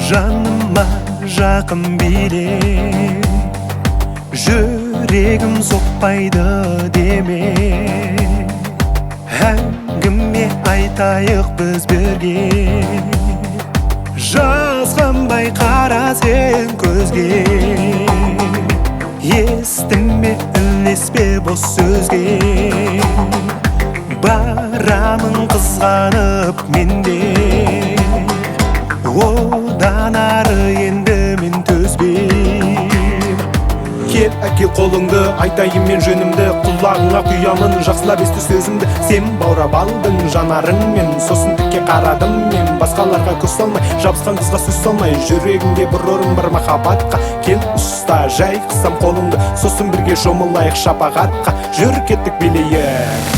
Жаныма жақын биле, жүрегім соқпайды деме. Әңгіме айтайық біз бірге, жасқанбай қара сен көзге. Естіме, ілеспе бос сөзге, барамын қызғанып мен де. Одан ары енді мен төзбеймін. Кел, әкел қолыңды, айтайын мен жөнімді. Құлағыңа құямын, жақсылап есті сөзімді. Сен баурап алдың жанарыңмен, сосын тіке қарадым мен. Басқаларға көз салмай, жабысқан қызға сөз салмай, жүрегіңде бір орын бар махаббатқа. Кел, ұста, жай қысам қолыңды, сосын бірге шомылайық шапағатқа. Жүр, кеттік, билейік.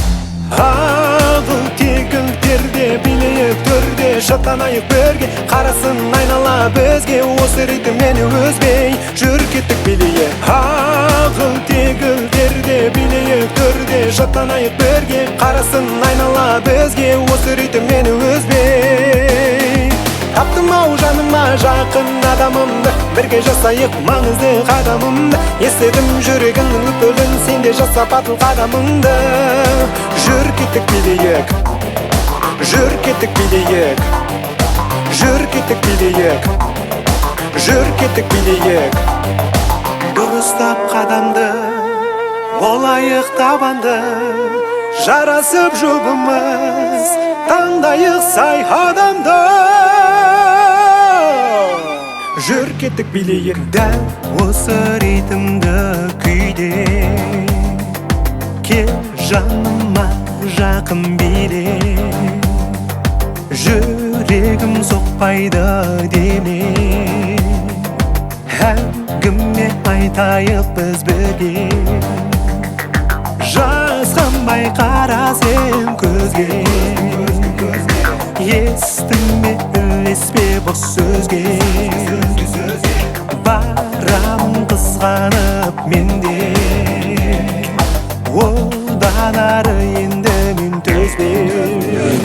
Ағыл тегіл терде билейік төрде, шаттанайық бірге, қарасын айнала бізге. Осы ритмнен үзбей, жүр, кеттік, билейік. Ағыл тегіл терде билейік төрде, шаттанайық бірге, қарасын айнала бізге. Осы ритмнен үзбей. Таптым ау жаныма жақын адамымды, бірге жасайық маңызды қадамымды. Естідім жүрегіңнің лүпілін, сен де жаса батыл қадамыңды. Жүр, кеттік, билейік. Жүр, кеттік, билейік. Жүр, кеттік, билейік. Жүр, кеттік, билейік. Дұрыстап қадамды, болайық табанды, жарасып жұбымыз, таңдайық сай адамды. Жүр, кеттік, билейік. Дәл осы ритмді күйде, кел, жаныма жақын биле. Жүрегім соқпайды деме, әңгіме айтайық біз бірге, жасқанбай қара сен көзге. Естіме, ілеспе бос сөзге, барамын қызғанып мен де. Одан ары енді мен төзбеймін.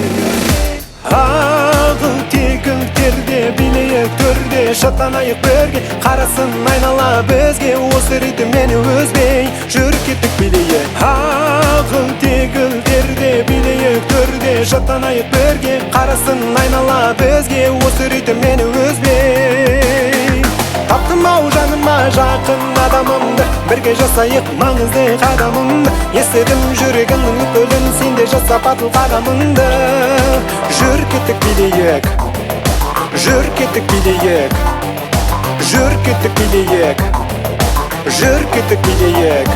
Ағыл тегіл терде билейік төрде, шаттанайық бірге, қарасын айнала бізге. Осы ритмнен үзбей, жүр, кеттік, билейік. Ағыл тегіл терде билейік төрде, шаттанайық бірге, қарасын айнала бізге. Осы ритмнен үзбей. Таптым ау жаныма жақын адамымды, бірге жасайық маңызды қадамымды. Естідім жүрегіңнің лүпілін, сен де жаса батыл қадамыңды. Жүр, кеттік, билейік. Жүр, кеттік, билейік. Жүр, кеттік, билейік. Жүр, кеттік, билейік.